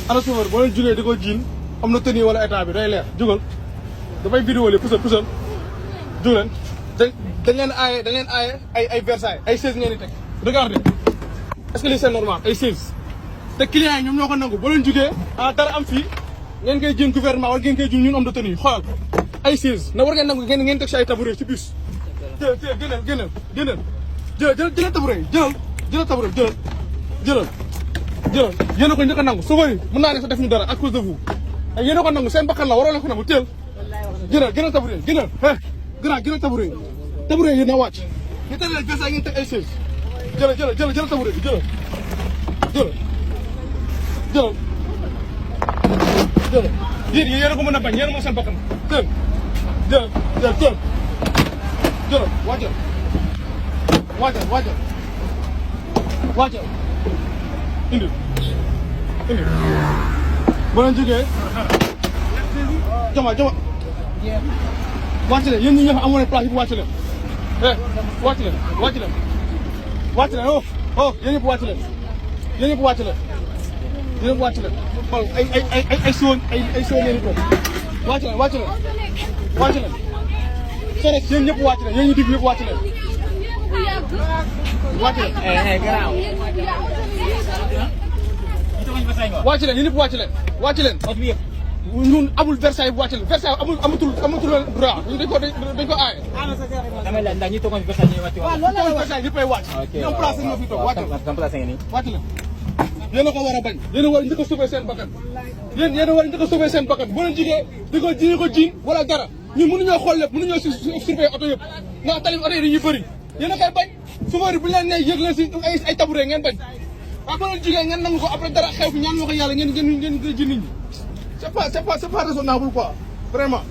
ana chauffeur boo leen jógee di ko jiin am na tenue wala état bi day leer jógal dafay vidéo li pusal jóg leen dañ leen aaye ay Versailles ay 16 ngeen di teg regardez est-ce que lii c'est normal ay 16 te clients yi ñoom ñoo ko nangu boo leen jógee dara am fii ngeen koy jiin gouvernement wala ngeen koy jiin ñun am de tenue xoolal ay 16 na war ngeen nangu ngeen teg si ay tabouret ci bus génnal jëlal tabouret yi jëlal tabouret jëlal yéen a ko njëkk a nangu chauffeur yi mën naa ne sax def ñu dara à cause de vous ay yéen a ko nangu seen bakkan la waroo leen ko nangu teel gënal tabouret gënal gënal tabouret yi na wàcc ñu teg leen Versailles ngeen teg ay 16 jëlal tabouret bi jëlal yéen a ko mën a bañ yéen a moom seen bakkan teel jëlal wàccal indi ba leen jógee jama wàcc leen yéen ñi nga xam amoon place yi wàcc leen wàcc leen yéen ñëpp wàcc leen xool ay siwoon ngeen di toog wàcc leen soros yéen ñëpp wàcc leen yéen ñu digg yëpp wàcc leen wàcc leen yéen ñëpp wàcc leen ñun amul Versailles bu wàcc leen Versailles amatul droit dañ ko aaye. damay laaj ndax ñi toogoon ci Versailles ñuy wàcc waaw. loolu la Versailles ñëppay wàcc. ñoom place ñoo fi toog wàcc leen. yéen a ko war a bañ. yéen a war a njëkk a sauver seen bakkan. yéen a war a njëkk a sauver seen bakkan boo leen jigee di ko jiin wala dara ñun mënuñoo xool lépp mënuñoo surveiller oto yëpp ndax tali oto yi dañuy bëri yéen a koy bañ chauffeur yi bu leen nee yëg leen si ay tabouret ngeen bañ waaw boo leen jigee ngeen nangu ko après dara xew fi ñaan moo ko yàlla ngeen koy ji nit ñi c'est pas raisonnable quoi vraiment